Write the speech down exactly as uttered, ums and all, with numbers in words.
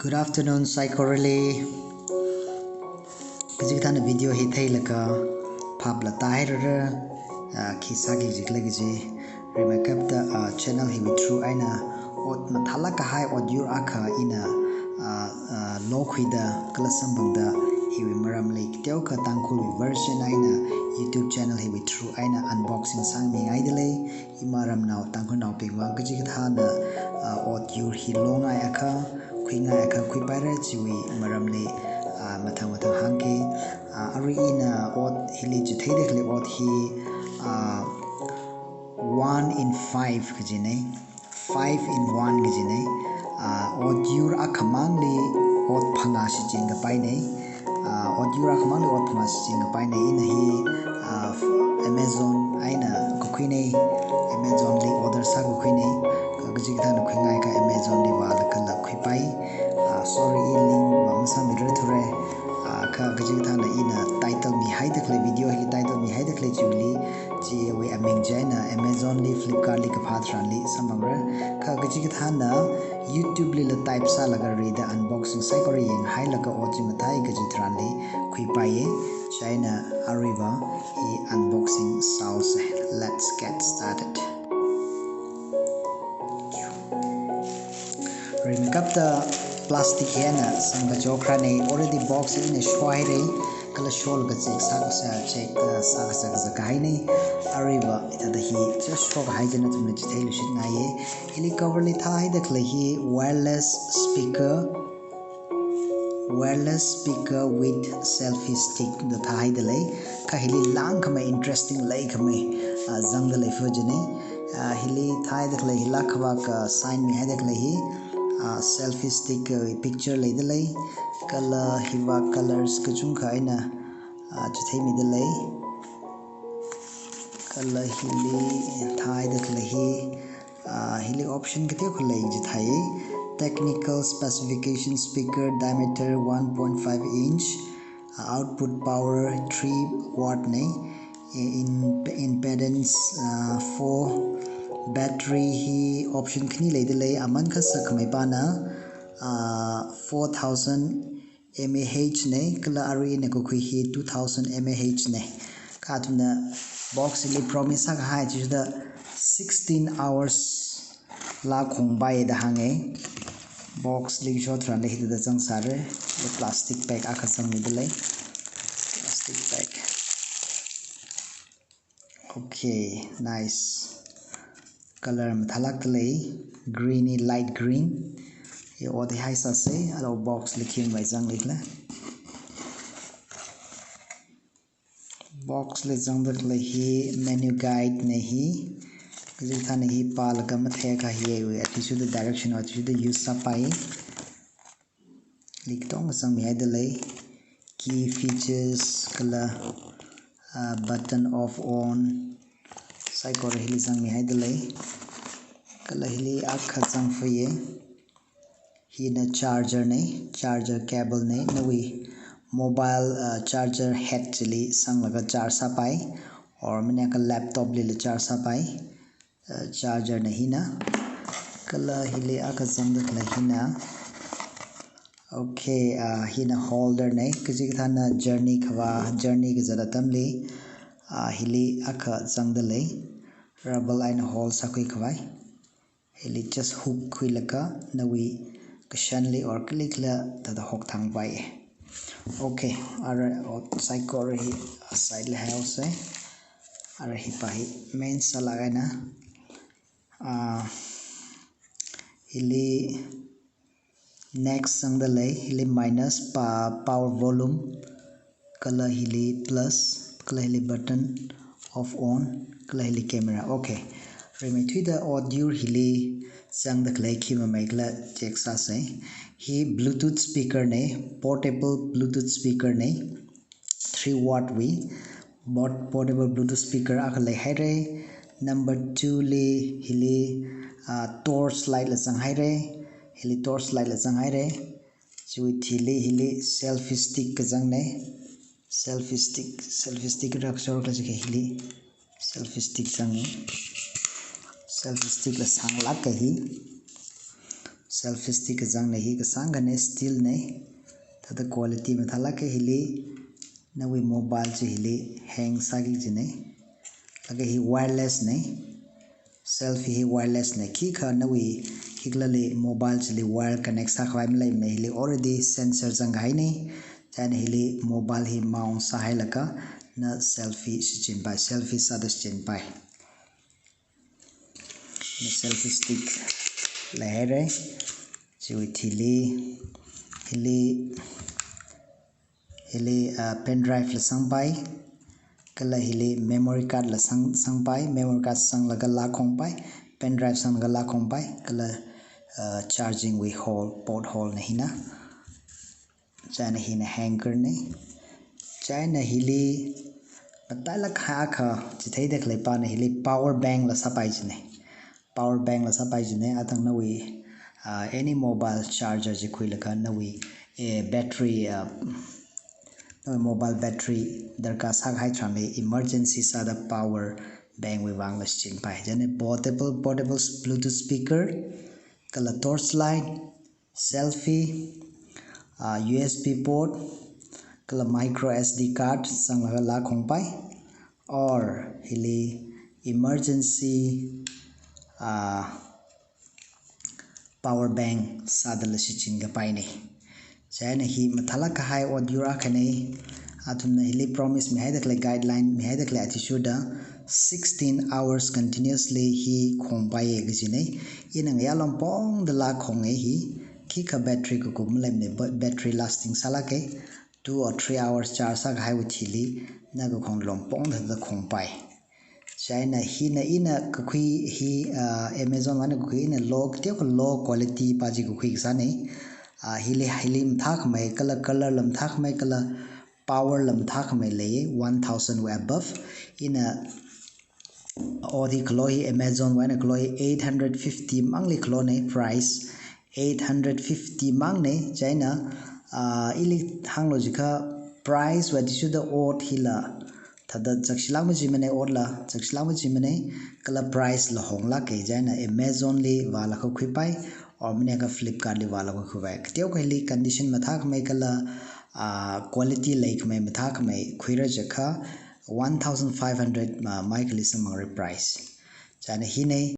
Good afternoon, saikorali. Kachikathāna video hi theilaga phapla tāhairara, ah, khi sāki jikhala kaji. Rimeikapta, ah, channel hiwui through eina ot mathālāk kahai ot yur akha ina, ah, ah, lokhuida kala samphangda hiwui maramli teokha Tangkhulwui version eina YouTube channel hiwui through eina unboxing sāmingaida lei. Ima ramnao Tangkhulnaobingva kachikathāna, ah, ot yur hi longai akha, khuingai akha khuipaira chiwui maramli, ah, mathang mathang hāngki. Ah, arui ina ot hili chitheida khalei ot hi, ah, one in five kajinei. Five in one kajinei. Ah, ot yur akhamangli ot phangā shichin kapainei. Ah, ot yur akhamangli ot phangā shichin kapainei. Ina hi, ah, Amazon eina kakhuinei. Amazon li order sākakhuinei. Kha kachikathāna khuingai akha Amazon li vālaga kala khuipai. Ah, sorry, i link va masāmirarthura. Ah, kha kachikathāna ina title mihaida khalei, video hi title mihaida khalei chili, chiwui aming chieina Amazon li, Flipkart li kaphā tharanli samphangra. Kha kachikathāna YouTube lila type sālaga rida unboxing saikora yanghailaga ot chi mathei kaji tharanli khuipaiya. Chieina aruiva hi unboxing sāhaosa. Let's get started. Rimeikapta plastic hi eina samkachokrānei, already box hi ina shohairei, kala sholaga check sākasā, check, uh, sākasā kasā kahainei. Aruiva hithāda hi just shokahai chieina nathumli chitheiluishitngaiya. Hili cover li thāhaida khalei hi wireless speaker, wireless speaker with selfie stick da thāhaida lei. Kha hili langkhamei, interesting leikhamei, ah, zangda lei fujinei. Ah, hili thāhaida khalei hi lākhavak, ah, sign mihaida khalei hi, ah, selfie stick, ah, picture leida lei. Kala hiva colors kachungkha eina, ah, chitheimida lei. Kala hili thāhaida khalei hi, ah, hili option kateokha lei chithei. Technical specification: speaker diameter one point five inch, ah, output power three watt nei, i-, in-, impedance, ah, four, battery hi option khani leida lei, aman kasak khamei pana, ah, four thousand mAh nei, kala arui ina kakhui hi two thousand mAh nei. Kha athumna box li promise sākahai chida sixteen hours la khongpai da hānga. Box li shotharanli hithāda zangsāra. Plastic bag akha zangmida lei. Plastic bag. Okay, nice. Color mathālākda lei, greeny, light green. Hi ot hi haisāsa, alo box li khi mavai zangli khala. Box li zangda khalei hi menu guide nei hi. Kachikathāna hi pālaga matheiakha hiwui athishurda direction athishurda use sāpai. Hili katonga zangmihaida lei. Key features kala, ah, button off on. Saikora hili zangmihaida lei. Kala hili akha zangfaya. Hina charger nei, charger cable nei, nawui mobile, ah, charger head chili sanglaga charge sāpai. Or maningakha laptop lila charge sāpai. Uh, charger na hina. Kala hili akha zangda khalei hina. Okay, uh, hina holder nei. Kachikathāna journey kavā, journey kazat atamli, uh, hili akha zangda lei. Rubber eina hole sākhui khavai. Hili just hook khuilaga nawui kashanli or kalikhala thāda hokthangpai. Okay, ara, o, saikora hi side li haihaosa. Ara hipa hi main sālāk eina. Ah, hili next zangda lei, hili minus pa power volume, kala hili plus, kala hili button off on, kala hili camera. Okay. Rimeithuida ot yur hili zangda khalei khi mamei khala check sāsa. Hi Bluetooth speaker nei, portable Bluetooth speaker nei, three watt wui, port-, portable Bluetooth speaker akha leihaira. Number two li hili, ah, torch light la zanghaira. Hili torch light la zanghaira. Chiwui thili hili selfie stick kazang nei. Selfie stick, selfie stick rak shor kala chike hili. Selfie stick zang. Selfie stick la sānglāk kahi. Selfie stick kazangna hi kasāngkhana steel na. Thāda quality mathālāka hili, nawui mobile chi hili hang sāki kajina. Laga hi wireless na. Selfie hi wireless na. Khikha nawui hiklali mobile chili wire connect sākhavai maleimana, hili already sensor zangkahaina. Chieina hili mobile hi mount sāhailaga na selfie shichinpai, selfie sāda shichinpai. Na selfie stick leihaira. Chiwui thili, hili, hili, ah, pen drive la sangpai. Kala hili memory card la sang, sangpai. Memory card sanglaga laa khongpai. Pen drive sanglaga laa khongpai. Kala, ah, charging wui hole, port hole na hina. Chieina hina hanger na. Chieina hili matailāk kahai akha chitheida khaleipana hili power bank la sāpai kajina. Power bank la sāpai kajina, athang nawui, ah, any mobile charger chi khuilaga nawui, eh, battery, ah, nawui mobile battery darkar sākahai tharanli emergency sāda power bank wui vangla shichinpai. Chieina portable, portable Bluetooth speaker, kala torch light, selfie, ah, U S B port, kala micro S D card sanglaga laa khongpai, or hili emergency, ah, power bank sādala shichinkapaina. Chieina hi mathālāk kahai ot yur akhana. Athumna hili promise mihaida khalei, guideline mihaida khalei athishurda sixteen hours continuously hi khongpaiya kajina. Ina ngayā longpongda laa khonga hi. Khikha battery kakum maleimana, ba-, battery lasting sālāka. Two or three hours charge sākahaiwui thili na kakhong longpongda thāda khongpai. Chieina hina ina kakhui hi, ah, Amazon wui eina kakhui ina low, kateokha low quality pa chi kakhui kasāna. Ah, hili, hili mathākhamei kala, color la mathākhamei kala, power la mathākhamei leiya, one thousand wui above. Ina ot hi khalo hi Amazon wui eina khalo hi eight hundred fifty mangli khalona price. Eight hundred fifty mangna. Chieina, ah, ili hānglu jiakha price wui athishurda ot hila thāda zakshilāk machimana, otla zakshilāk machimana, kala price la honglāka. Chieina Amazon li vālaga khuipai, or maningakha Flipkart li vālaga khuipai. Kateokha hili condition mathākhamei kala, ah, quality leikhamei mathākhamei khuira jiakha one thousand five hundred ma-, maikhali samphangra price. Chieina hina